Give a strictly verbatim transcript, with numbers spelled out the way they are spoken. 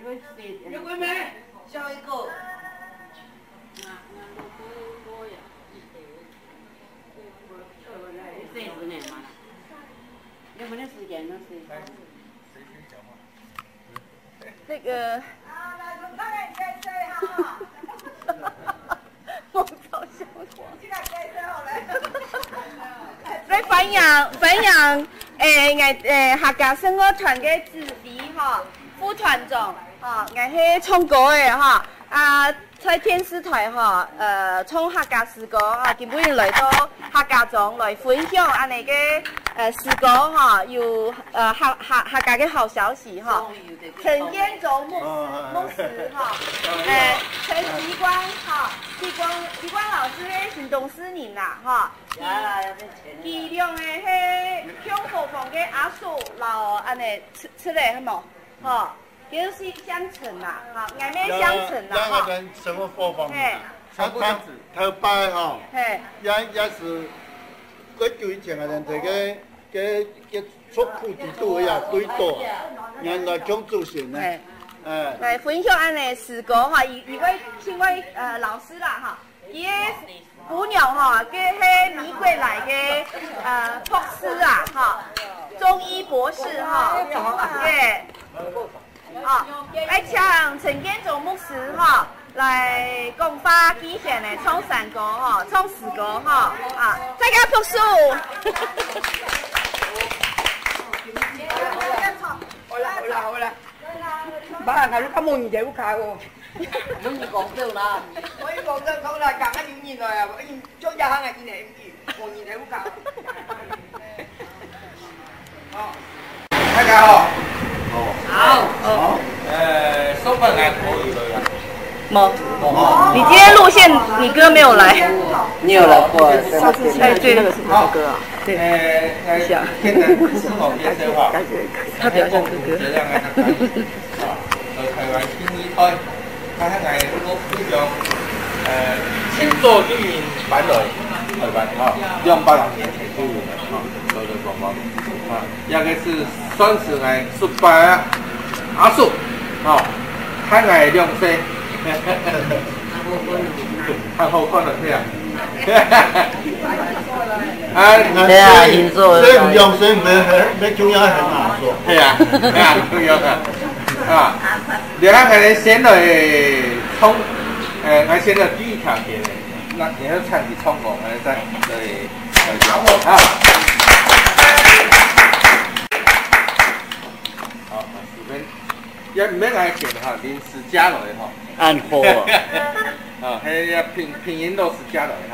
有没？笑一个。那个，我超想我。来分享分享，诶，𠊎诶客家生活团个指挥吼，副团长吼，𠊎係唱歌个吼，啊，在电视台吼，呃，唱客家诗歌啊，今晡日来到客家庄来分享恁呢个呃诗歌吼，有呃客客客家个好消息吼。陈建州牧师牧师吼，呃陈吉光吼，吉光吉光老师个新东势人啦吼，佢佢两个係共伙房个阿叔，然后恁呢出出来係无？吼，就是姓陈啦，吼，𠊎乜姓陈啦吼。两个人生活伙房，嘿，全部姓陈。头摆吼，嘿，也也是，个久以前个人，这个个个出苦之都呀，对多，原来共祖先呢，嘿，哎，来分享恁呢诗歌哈，一一位请位呃老师啦哈，佢个餔娘哈，个係美国来个呃博士啊哈，中医博士哈，对。 哦，来请陈建州牧师哈来讲话之前呢，唱山歌哈，唱诗歌哈，啊，大家拍手。好啦好啦好啦，爸，俺就看望你在屋下哦。有人讲笑啦，我有讲笑，讲啦，讲个有人来啊，我已经做一行个一年。 大家好。好。好。呃，上班还可以了呀。没。哦。你今天路线，你哥没有来。你有来过，在那边。哎，对。那个是他的歌啊。对。呃，呃，现在是我介绍哈。他比较像哥哥。这样啊，他可以。 啊，在台湾第二代，佢係𠊎屋屋上，呃，盡早就已經搬來台灣，哈，兩百零年前就有了，哈，所以講講，啊，這個係算係𠊎叔伯个阿叔，哈，大𠊎兩歲。 還好看得起啊。啊，對啊，恁早，所以毋用，所以毋免，免中央很難說。對啊，對啊，中央啊。啊，你看，可能先來從，呃，來先來第一條線的，那你要唱起唱歌，可能再，對，再講啊。好，這邊也毋免來選哈，臨時加來哈。恁好啊。 啊，係啊，拼拼音都係加來哈。